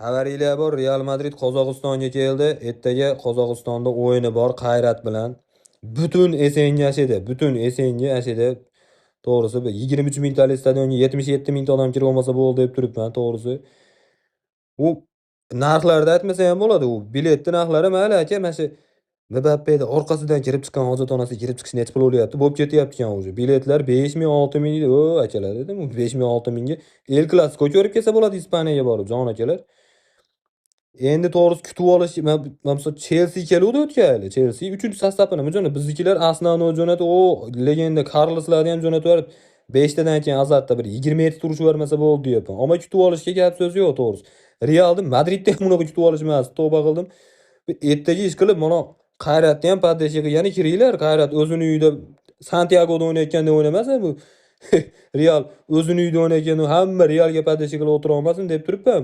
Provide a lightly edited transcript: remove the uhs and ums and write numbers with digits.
Xabaringlar bor, Real Madrid Qozog'istonga keldi. Ertaga Qozog'istonda o'yini bor Qayrat bilan. Butun SNG ashida, butun SNG ashida. To'g'risi, bir 23 mingtalik stadionga 77 mingta odam kirib olmasa bo'ldi deb turibman, to'g'risi. U narxlarni aytmasa ham bo'ladi. U biletni narxlari mayli aka, mana shu Mbappeni orqasidan kirib chiqqan hojatxonasiga kirib chiqish necha pul bo'lyapti? Bo'lib ketyapti ekan уже. Biletlar 5 ming, 6 ming deydi. O, akalar dedim, u 5 ming, 6 mingga El Clasico ko'rib kelsa bo'ladi Ispaniyaga borib, jon akalar. Endi to'g'risi kutib olish, man misol Chelsea keluvdi o'tgan yili. Chelsea 3-sostavini nima jo'natdi? Biznikilar основной jo'natib, o legenda Karloslarni ham jo'natib yuborib, 5 tadan keyin Azadda bir 27 ta urishib yubormasa bo'ldi deyapman. Ammo kutib olishga gap so'z yo'q to'g'risi. Realni Madridda ham unaqa kutib olishmas, tavba qildim. Ertaga ish qilib, mana Qayratni ham поддержка qilgani kiringlar. Qayrat o'zini uyida Santyagoda o'ynayotganda o'ynamasin bu. Real o'zini uyida o'ynayotganda hamma Realga поддержка qilib o'tira olmasin deb turibman.